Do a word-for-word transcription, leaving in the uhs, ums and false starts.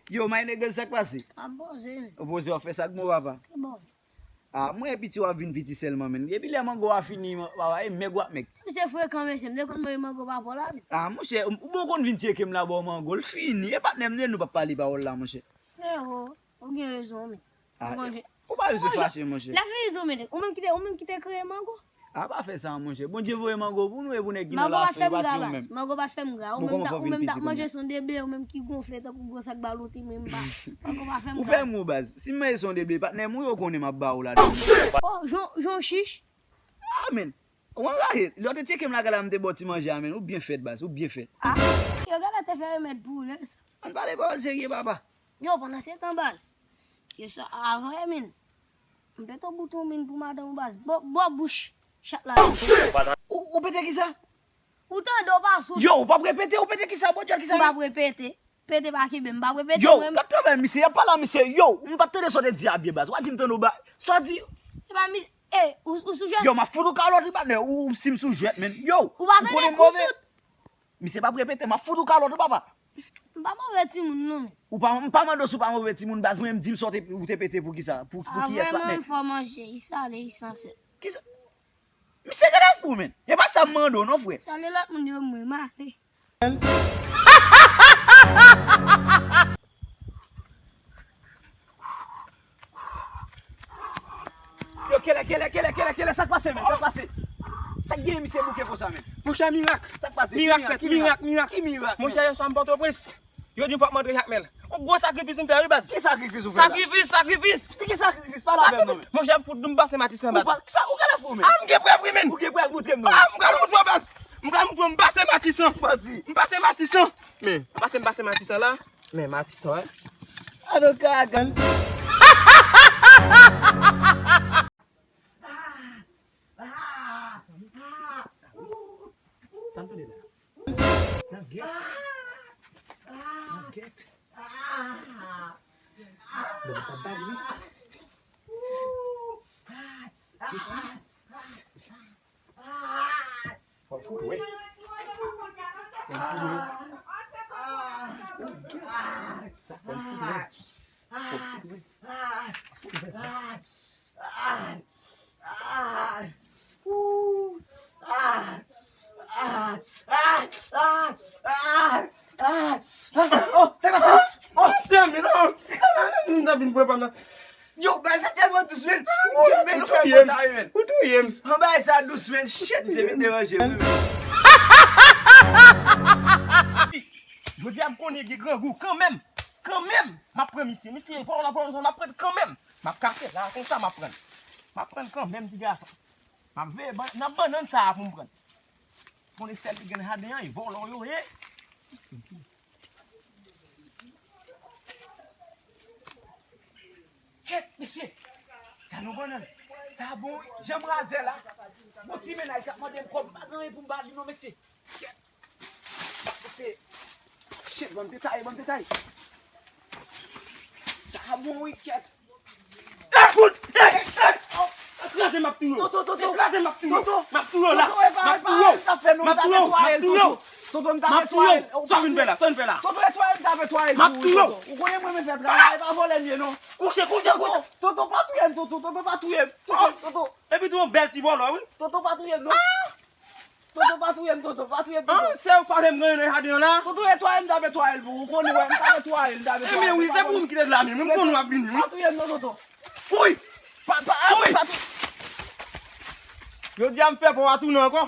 Yo, my nigga, sa k pase? M ap poze, men. Ou poze, w ap fè sa k bon, papa? Ki bon? Ah, mwen, piti w ap vin piti sèlman, men. Depi lè mango a fini, papa, e mèg w ap mèg. Misye frekan, mesye. M te konn manje mango pa pò la, men. Ah, monchè, ou bon konn vin tcheke m la bò mango. L fini. E patnè m, nou p ap pale pawòl la, monchè. Frero, ou gen rezon, men. Ah, ou pa bezwen fache, monchè. Lè fini tou, men, ou menm ki te, ou menm ki te kreye mango. Ah, pa fè sa, monchè. Bondye voye mango pou nou e pou nèg ki nan lafen, e pa ti ou menm. Mango pa t fè m gra. Ou menm t ap manje son debe, ou menm ki gonfle tankou gwo sak balote, mwen m pa. Mango pa fè m gra. Ou fè m ou baz. Si m manje son debe, patnè m ou yo konnen m ap ba ou ladan. Oh, jan, jan chich. Ah, men. Ou anraje. Lè w te tcheke m lakay la, m te ba w ti manje a, men. Ou byen fèt, baz. Ou byen fèt. Ah, yo genlè te fè remèd pou ou, lè sa. Ann pale pawòl serye, papa. Yo, pandan se tan, baz. Yo sa, a vre, men. M pete yon bouton, men, pou madanm ou, baz. Bò, bò bouch chat la. Ou, ou pete kisa? Ou tande, ou pa sou. Yo, ou p ap repete, ou pete kisa? Bon, Djòl, kisa? M p ap repete. Pete pa kenbe m, m p ap repete. Yo, mwen. Gad travay misye, y ap pale a misye. Yo, m pa t tande sa w te di a byen, baz. W a di m tande w ba. Sa w di? E pa mi, e, ou, ou sou jwèt? Yo, m ap fout ou kalòt, wi, patnè. Ou, si m sou jwèt, men. Yo, ou pa tande, ou sou. Misye p ap repete, m ap fout ou kalòt, wi, papa. M pa move timoun, non, men. Ou pa, m pa mande w si w pa move timoun, baz. Mwen, m di m sa w te, ou te pete pou kisa? Pou, pou kiyès, patnè? Vrèman, m fò manje, li sale, li sansè. Kisa? Misye genlè fou, men. E pa sa m mande w, non, frè. Sale lòt moun yo, mwen, m ale. Yo, kèlè, kèlè, kèlè, kèlè, kèlè, sa k pase, men, sa k pase? Sa k genyen, misye bouke konsa, men? Monchè, mirak. Sa k pase? Mirak fèt, mirak, mirak. Ki mirak, men? Monchè, yèswa m Pòtoprens. Yo di m fòk m antre Jakmèl. Yon gwo sakrifis m fè, wi, baz. Ki sakrifis ou fè la? Sakrifis, sakrifis. Ti ki sakrifis? Pale avè m, non, men. Monchè, m fout m pase Matisan, baz. Ou pa, sa, ou genlè fou, men. Ah, m gen prèv, wi, men. Ou gen prèv? Montre m, non, men. Ah, m pral montre w, baz. M pral montre w, m pase Matisan. Manti. M pase Matisan. Men, pase m pase Matisan la. Men Matisan, wi. Alo, kakan. Sa m tande la? Nan gèt. Nan gèt. Bon, sa bag, wi. Fò l fout wè. Fò l fout wè. Sa fò l fout wè. Fò l fout wè. Oh, sa pase? Oh, damn, non. M ta vin pran pa m nan. Yo, bagay sa tèlman dous, men. Ou, men, ou fè m kontan, men. Ou touye m. An bagay sa dous, men. Shit, misye vin deranje m, men. Jodi a m konnen gen grangou kanmenm. Kanmenm, m ap pran misye. Misye vòlò, vòlò, m ap pran kanmenm. M ap kase la, konsa m ap pran. M ap pran kanmenm, ti gason. M ap veye ban-, nan bannann sa a pou m pran. Konnen sèl ki gen nan jaden an, e vòlò yo ye. Kèt, mesye! Gade yon bannann. Sa bon, wi. Jan m razè la. Gon ti mennaj k ap mande m kòb, m pa gen anyen pou m ba li non, mesye. Kèt! Mesye! Shit, ban m detaye, ban m detaye. Sa bon, wi, kèt! Eh, fout! Eh, eh, oh, ekraze m ap touye w. Toto, Toto. Ekraze m ap touye w. Toto. M ap touye w la. Toto, e pa, m ap touye w. M ap touye w. M ap touye w. Toto, m ta fè twa el. Sa w vin fè la? Sa w vin fè la? Toto, e twa el m ta fè twa el pou ou, Toto. M ap touye w. Ou konnen mwen menm fè travay, e pa vòlè m ye non. Kouche, kouche, kouche. Toto, pa touye m, Toto, Toto, pa touye m. Toto, Toto. Epi tou yon bèl ti vòlò, wi. Toto, pa touye m non. Toto, pa touye m, Toto, pa touye m, Toto. Ah, se ou pale m gen nan jaden an la? Toto, e twa el m ta fè twa el pou ou, ou konnen wè, m ta fè twa el, m ta fè twa el. Ebyen wi, se pou m kite la menm, m konnen w ap vini, wi. Pa touye m non, Toto. Fouy! Pa, pa, pa tou-, Jodi a m fè pa w a tounen ankò.